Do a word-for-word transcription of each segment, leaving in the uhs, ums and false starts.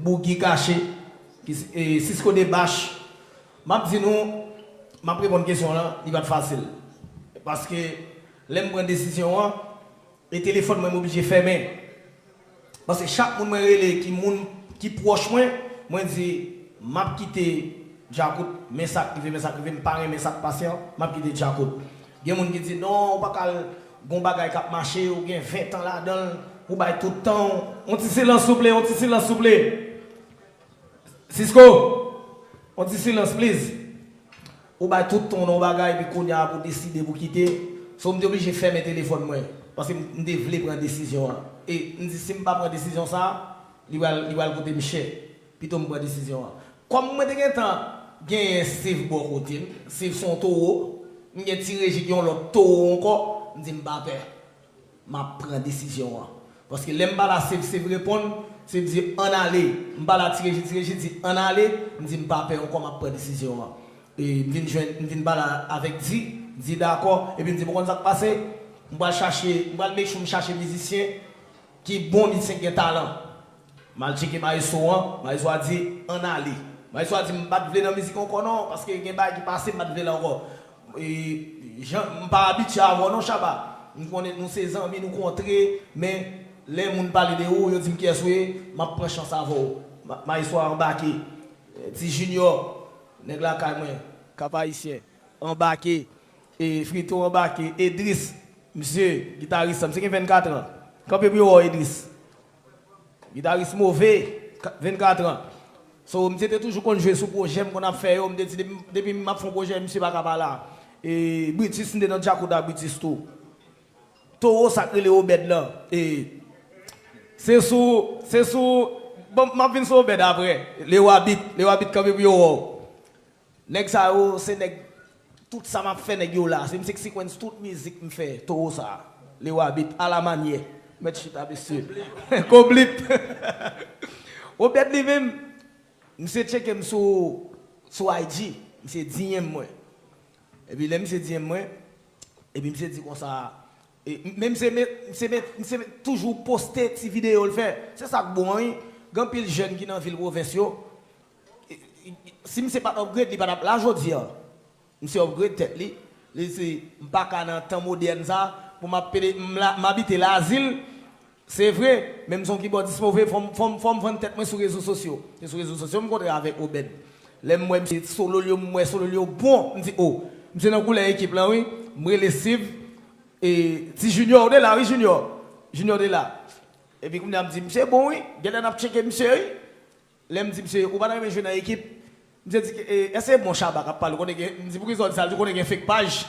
Bougi Kache, ki, e, Cisco Debach. M ap di nou, m ap reponn kesyon lan, li pa t fasil. Paske lè m pran desizyon an, e telefòn mwen m oblije fèmen. Paske chak moun mwen rele ki moun ki pwòch mwen, mwen di, m ap kite Djakout, men sa k rive, men sa k rive, m pa renmen sa k pase an, m ap kite Djakout. Gen moun ki di, non, ou pa ka al gon bagay k ap mache, ou gen ven tan ladan l, ou bay tout tan w. On ti silans souple, on ti silans souple. Cisco, on ti silans, please. Ou bay tout tan w nan yon bagay, epi kounye a pou deside pou kite. So, m te oblije fèmen telefòn mwen, paske m, m te vle pran desizyon an. E m di, si m pa pran desizyon sa, li pral, li pral koute m chè. Pito m pran desizyon an. Kòm mwen te gentan genyen Steve bò kote m, Steve se yon towo, m gen Ti Reji ki yon lòt towo ankò, m di m pa pè. M ap pran desizyon an. Paske lè m pale a Steve, Steve reponn, Steve di, ann ale. M pale a Ti Reji, Ti Reji di, ann ale. M di, m pa pè ankò, m ap pran desizyon an. E m vin jwenn, m vin pale avèk Di, Di dakò. Epi m di, bon, konn sa k pase? M pral chache, m pral make sure m chache mizisyen ki bon, mizisyen ki gen talan. M al tcheke maestro an, maestro a di, ann ale. Maestro a di, m pa t vle nan mizik ankò non, paske gen bagay ki pase, m pa t vle la ankò. E, jan, m pa abitye avè w non, Shabba. M konnen nou se zanmi, nou kontre, men lè moun pale de ou, yo di m kiyès ou ye, m ap pran chans avè w. Ma-, maestro a anbake. E, Ti Junior, nèg lakay mwen, Kap Ayisyen, anbake. E, Frito anbake. Edris, misye, gitaris lan, misye gen vennkat an. Kanpe pou yo wè w, Edris. Gitaris move, ka-, vennkat an. So, misye te toujou konn jwe sou pwojè m konn ap fè yo. M te di, depi, depi m ap fè yon pwojè, misye pa ka pa la. E, Britis, m te nan Djakout ak Britis tou. Towo sa k rele Obed lan. E, se sou, se sou, bon, m ap vin sou Obed apre. Lewa Bit, Lewa Bit kanpe pou yo wè w. Nèg sa yo, se nèg, tout sa m ap fè, nèg yo la. Se misye k sequence tout mizik m fè, towo sa. Lewa Bit, alamanyè. Mèt chita, mesye. Koblip. Obed li menm, misye tcheke m sou, sou I G. Misye D M mwen. Epi lè misye D M mwen, epi misye di konsa, e, men misye, men, misye, men, misye toujou poste ti videyo l fè. Se sa k bon an, wi. Gen anpil jèn ki nan vil pwovens yo, si misye pa t upgrade, li pa t ap la jodi a. Misye upgrade tèt li. Li di, m pa ka nan tan modèn sa pou m ap pede, m la, m abite Lazil. Se vre, men m se yon kibòdis move, fò m, fò m, fò m vann tèt mwen sou rezo sosyo. Se sou rezo sosyo m kontre avèk Obed. Lè m wè misye solo l yo, m wè solo l yo bon, m di, o, misye nan koulè ekip lan, wi. M rele Steve, e, Ti Junior, ou te la, wi, Junior. Junior te la. Epi kounye a m di, misye bon, wi. Genlè n ap tcheke misye, wi. Lè m di misye, ou pa ta renmen jwe nan ekip? Misye di, e, èske e bon Shabba k ap pale? Ou konnen gen, m di, poukisa w di sa? L di, ou konnen gen fake paj.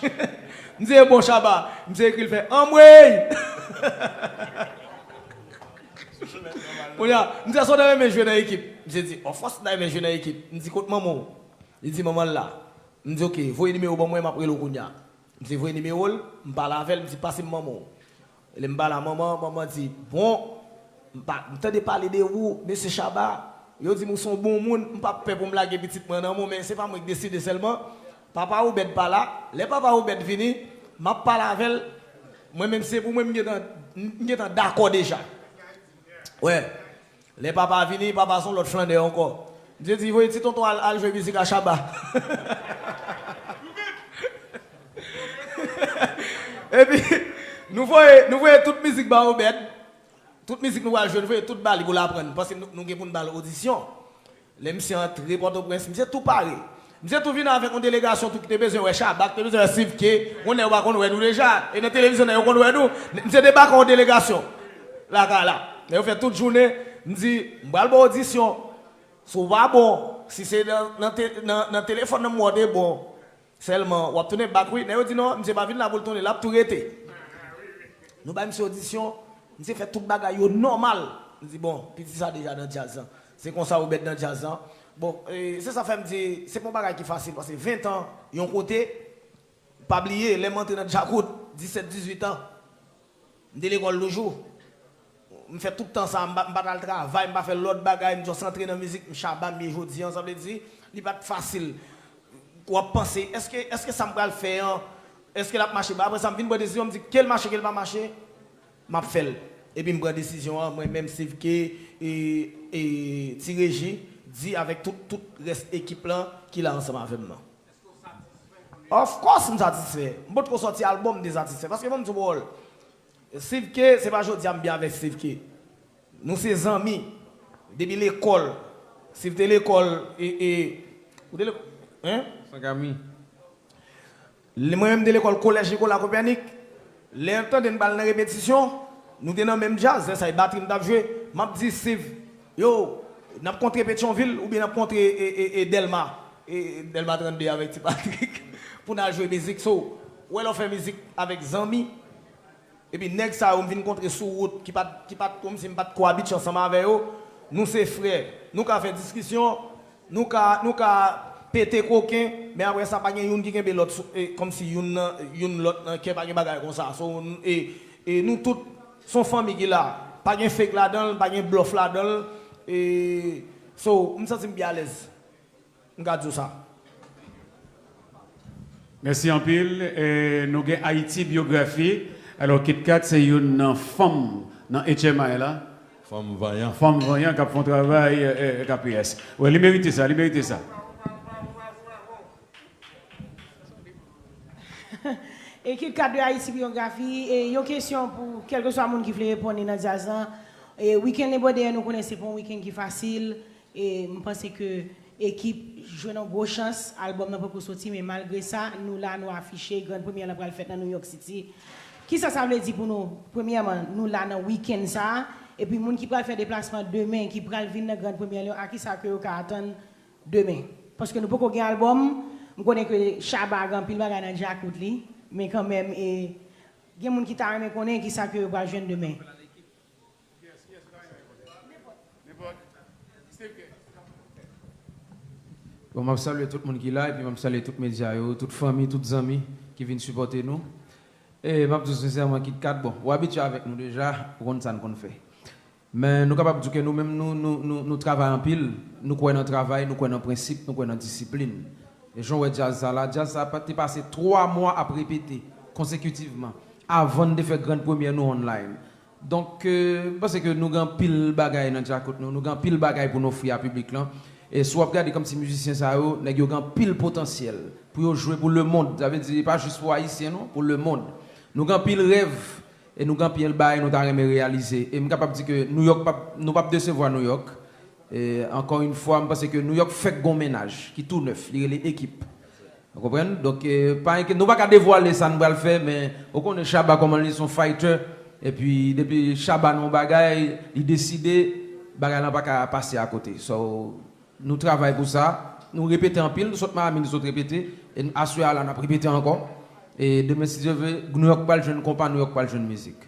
M di, e bon Shabba. Misye ekri, l fè, anmwey! Kounye a, m di, èske w ta renmen jwe nan ekip? Misye di, of course, m ta renmen jwe nan ekip. M di, kot manman w? Li di, manman l la. M di, oke, voye nimewo w ban mwen, m ap rele w kounye a. Misye voye nimewo l, m pale avè l, m di, pase m manman w. Lè m pale a manman, manman di, bon, m pa, m tande pale de ou, mesye Shabba, yo di m ou se yon bon moun, m p ap pè pou m lage pitit mwen nan men w, men se pa mwen k deside sèlman. Papa Obed pa la, lè papa Obed vini, m ap pale avè l, mwen menm se pou mwen m gentan, m gentan dakò deja. Wè. Lè papa vini, papa se yon lòt flannè ankò. Misye di, voye ti tonton al, al jwe mizik a Shabba. Epi, nou voye, nou voye tout mizik ba Obed. Tout mizik nou pral jwe, nou voye tout ba li pou l aprann. Paske nou, nou gen pou n ba l odisyon. Lè misye antre Pòtoprens, misye tou pare. Misye tou vin avèk yon delegasyon tou ki te bezwen wè Shabba, ki te bezwen wè Steve K. Yon nèg yo pa konn wè nou deja. E nan televizyon, nèg yo konn wè nou. Misye debake yon delegasyon lakay la. Nèg yo fè tout jounen. M di, m pral ba w odisyon. Si w pa bon, si se nan, nan te-, nan, nan telefòn nan m wè w te bon, sèlman w ap tounen bak, wi. Nèg yo di, non, misye pa vin la pou l tounen, l ap tou rete. Nou bay misye odisyon, misye fè tout bagay yo nòmal. M di, bon, piti sa deja nan djaz lan. Se konsa Obed nan djaz lan. Bon, e, se sa fè m di, se pa yon bagay ki fasil, paske ven tan, yon kote, pa bliye, lè m antre nan Djakout, disèt, dizuit an, m te lekòl toujou. M fè tout tan sa, m pa, m pa t al travay, m pa fè lòt bagay, m just antre nan mizik, m Shabba m ye jodi an, sa vle di, li pa t fasil. W ap panse, èske, èske sa m pral fè an, èske l ap mache? Bon, apre sa, m vin pran desizyon, m di, ke l mache, ke l pa mache, m ap fè l. Epi m pran desizyon an, mwen menm, Steve K, e, e, Ti Reji, di avèk tout, tout rès ekip lan ki la ansanm avè m nan. Of course, m satisfè. M potko sòti albòm, m te satisfè. Paske ban m di w, Steve K, se pa jodi a m byen avèk Steve K. Nou se zanmi. Depi lekòl. Steve te lekòl, e, e, ou te lekòl, hein? Sankami. Lè mwen menm te lekòl Kolèj Nicolas Copernic, lè yo tande n pral nan repetisyon, nou te nan menm djaz, lè sa e batri m t ap jwe, m ap di Steve, yo, n ap kontre Petyonvil oubyen n ap kontre, e, e, e, Dèlma, e, Dèlma trannde avèk Ti Patrik, pou n al jwe mizik. So, ou wè lè w fè mizik avèk zanmi, epi nèg sa yo m vin kontre sou wout, ki pa t, ki pa t kòmsi m pa t ko abitye ansanm avè yo, nou se frè, nou ka fè diskisyon, nou ka, nou ka pete koken, men apre sa, pa gen youn ki kenbe lòt sou, e, kòmsi youn nan, youn lòt nan kè, pa gen bagay konsa. So, n-, e, e nou tout, s on fanmi ki la. Pa gen fake ladan l, pa gen blòf ladan l. E, so, m santi m byen alèz. M ka di w sa. Mèsi anpil. E, nou gen Ayiti Byografi. Alò, Kit Kat se youn nan fanm nan H M I la. Fanm vanyan. Fanm vanyan k ap fè yon travay, e, e, K P S. Wi, li merite sa, li merite sa. E Kit Kat de Ayiti Byografi, e yon kesyon pou kèlkeswa moun ki vle reponn li nan djaz lan. E wikenn Lebò Dèyè, nou konnen se pa yon wikenn ki fasil. E m panse ke ekip jwenn yon gwo chans, albòm nan poko soti, men malgre sa, nou la, nou afiche, grann premyè lan pral fèt nan New York City. Kisa sa vle di pou nou? Premyèman, nou la nan wikenn sa a, epi moun ki pral fè deplasman demen, ki pral vin nan grann premyè lan, a kisa ke yo ka atann demen? Paske nou poko gen albòm, m konnen ke Shabba gen anpil bagay nan djakout li, men kanmenm, e, gen moun ki ta renmen konnen kisa ke yo pral jwenn demen. Bon, m ap salye tout moun ki la, epi m ap salye tout medya yo, tout fanmi, tout zanmi ki vin sipòte nou. E m ap di w sensèman, Kit Kat, bon, ou abitye avèk nou deja, ou konn sa n konn fè. Men nou kapab di w ke nou menm, nou, nou, nou, nou travay anpil, nou kwè nan travay, nou kwè nan prensip, nou kwè nan disiplin. E jan w wè djaz sa la, djaz sa pa te pase twa mwa ap repete konsekitivman avan n te fè grann premyè nou online. Donk, euh, m panse ke nou gen anpil bagay nan djakout nou, nou gen anpil bagay pou n ofri a piblik lan. E si w ap gade kòmsi mizisyen sa yo, nèg yo gen anpil potansyèl pou yo jwe pou lemonn. Sa vle di, pa jis pou Ayisyen non, pou lemonn. Nou gen anpil rèv e nou gen anpil bagay nou ta renmen reyalize. E m kapab di ke New York p ap, nou p ap desevwa New York. E ankò yon fwa, m panse ke New York fèk gen yon mennaj ki tou nèf, li rele Ekip. Ou konprann? Donk, e, pa enkyete, nou pa ka devwale sa n pral fè, men ou konnen Shabba kòman li se yon fighter, epi depi Shabba nan yon bagay, li deside, bagay lan pa ka pase akote. So, nou travay pou sa, nou repete anpil, nou sot Miami, nou sot repete, e aswè a la, n ap repete ankò. E demen, si Dye vle, New York pral jwenn konpa, New York pral jwenn mizik.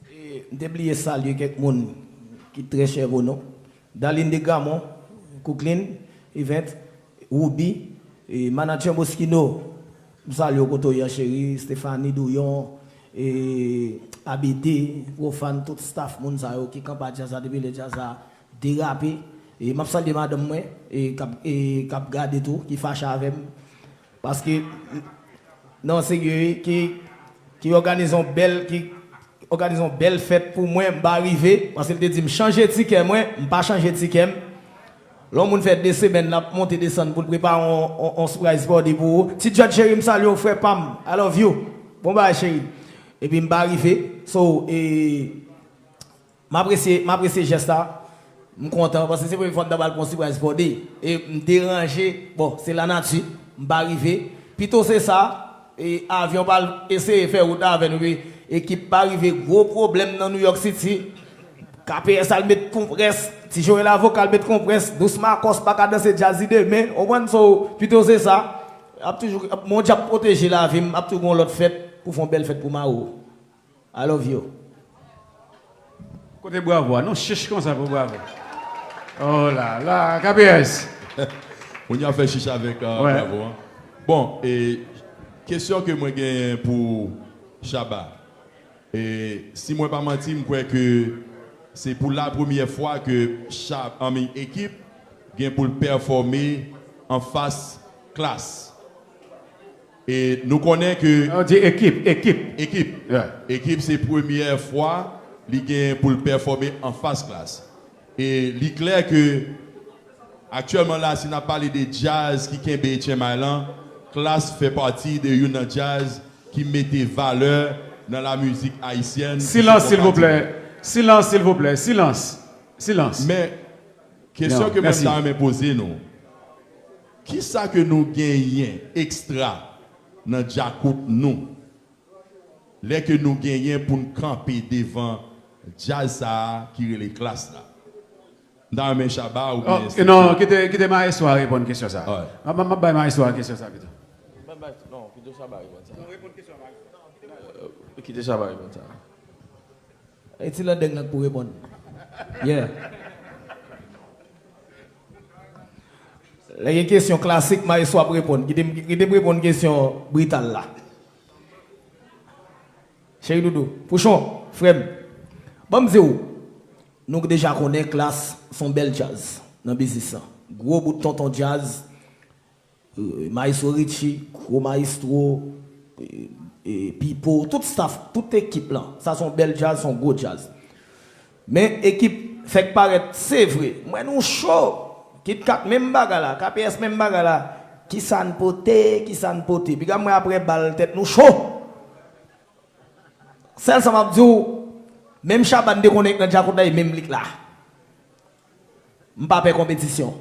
E, m te bliye salye kèk moun ki trè chè pou nou. Darline Degramont, Cooklyn, Yvette, Ruby, e, Manager Moschino, m salye w kote w ye an cheri, Stéphanie Douyon, e, A B D, Profane, tout staff moun sa yo ki kanpe a djaz la depi lè djaz la derape. E m ap salye madanm mwen, e k ap, e k ap gade tou, ki fache avè m. Paske, non, serye, wi, ki, ki òganize yon bèl, ki òganize yon bèl fèt pou mwen, m pa rive, paske l te di m chanje tikè mwen, m pa chanje tikè m. Lè yon moun fè de semèn l ap monte desann pou l prepare yon, yon, yon surprise party pou ou. Ti Djòd cheri, m salye w, frè pa m. I love you. Bon bagay, cheri. Epi m pa rive. So, e, M apresye, m apresye jès la. M kontan, paske se premye fwa m ta pral pran yon surprise party. E m deranje, bon, se lanati, m pa rive. Pito se sa, e avyon pa al eseye fè wout avè nou, epi ekip pa rive, gwo pwoblèm nan New York City. K P S al met konprès, Ti Joel Avoka al met konprès, Dous Makòs pa ka danse djaz li demen, ou konprann? So, pito se sa, ap toujou, Bondye ap pwoteje lavi m, ap toujou gen yon lòt fèt pou fè yon bèl fèt pou mari w. I love you. Kote bravo a? Non, chich konsa pou bravo. Oh la la, K P S. Moun yo ap fè chich avèk euh, Ouais. Bravo an. Bon, e kesyon ke mwen genyen pou Shabba. E si mwen pa manti, m kwè ke se pou la premyè fwa ke Shab, I mean, Ekip gen pou l pèfòme anfas Klass. E nou konnen ke Ou di Ekip, Ekip. Ekip. Yeah. Ekip se premyè fwa li gen pou l pèfòme anfas Klass. E li klè ke aktyèlman la, si n ap pale de djaz ki kenbe H M I lan, Klass fè pati de youn nan djaz ki mete valè nan la mizik ayisyèn. Silans, silvouplè. Silans, silvouplè. Silans. Silans. Men, kesyon ke mwen ta renmen poze nou, kisa ke nou genyen ekstra nan djakout nou? Lè ke nou genyen pou n kanpe devan djaz sa a ki rele Klass la. M ta renmen Shabba oubyen... Non, kite, kite maestro a reponn kesyon sa. M ap bay maestro a kesyon sa pito. Non, pito Shabba reponn sa. Kite Shabba reponn sa. E ti landeng nan k pou reponn. Yeah. Lè gen kesyon klasik, maestro ap reponn. Kite m, kite m reponn kesyon Brital la. Cheri doudou, Pouchon, frè m, ban m di w, nou deja konnen Klass se yon bèl djaz nan biznis lan. Gwo bout tonton djaz, euh, Maestro Richie, gwo maestro, euh, euh, Pipo, tout staff, tout ekip lan. Sa se yon bèl djaz, se yon gwo djaz. Men ekip Fèk Parèt, se vre. M wè nou cho. Kit Kat menm bagay la, K P S menm bagay la. Kisa n pote, kisa n pote. Piga m wè apre bal tèt nou cho. Sèl sa m ap di w, menm Shabba n te konnen k nan djakout la, e menm li k la. M pa pè konpetisyon.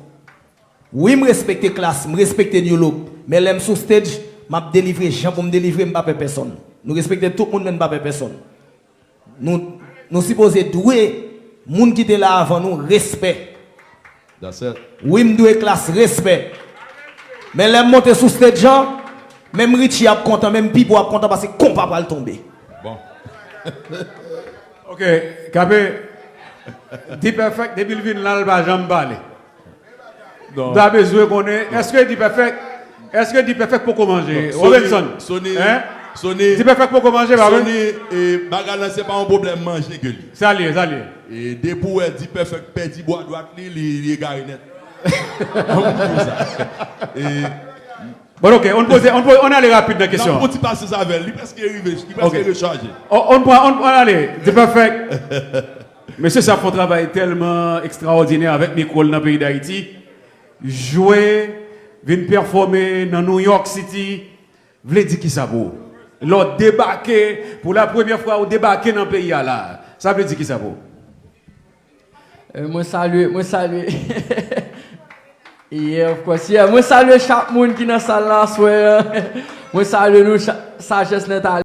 Wi, m respekte Klass, m respekte New Look, men lè m sou stage, m ap delivre jan pou m delivre, m pa pè pèsonn. Nou respekte tout moun, men n pa pè pèsonn. Nou, nou sipoze dwe moun ki te la avan nou respè. That's it. Wi, m dwe Klass respè. Men lè m monte sou stage an, menm Richie ap kontan, menm Pipo ap kontan paske konpa pral tonbe. Bon. Ok, K P, D-Perfect, depi l vin la, l pa janm pale. Non. M ta bezwen konnen, èske D-Perfect, èske D-Perfect poko manje? Non, Sony, Robinson, Sony, hein? Sony, D-Perfect poko manje, pa vre? Sony, e, bagay lan se pa yon pwoblèm manje ke li. Sa l ye, sa l ye. E depi w wè D-Perfect pèdi bwa dwat li, li, li egare nèt. An pou sa. E, bon, ok, on poze, on poze, on ale rapid nan kesyon an. N ap fouti pase sa avè l. Li prèske rive, li prèske rechaje. On, on pran, on, on ale. D-Perfect. Mesye sa fè yon travay tèlman ekstraòdinè avèk mikwo l nan peyi Dayiti. Jwe, vin pèfòme nan New York City, vle di kisa pou ou? Lè w debake, pou la premyè fwa ou debake nan peyi a la, sa vle di kisa pou ou? Eh, mwen salye, mwen salye. Yeah, of course. Yeah, mwen salye chak moun ki nan sal la aswè a. Mwen salye nou, cha-, Sajès Nèt Ale.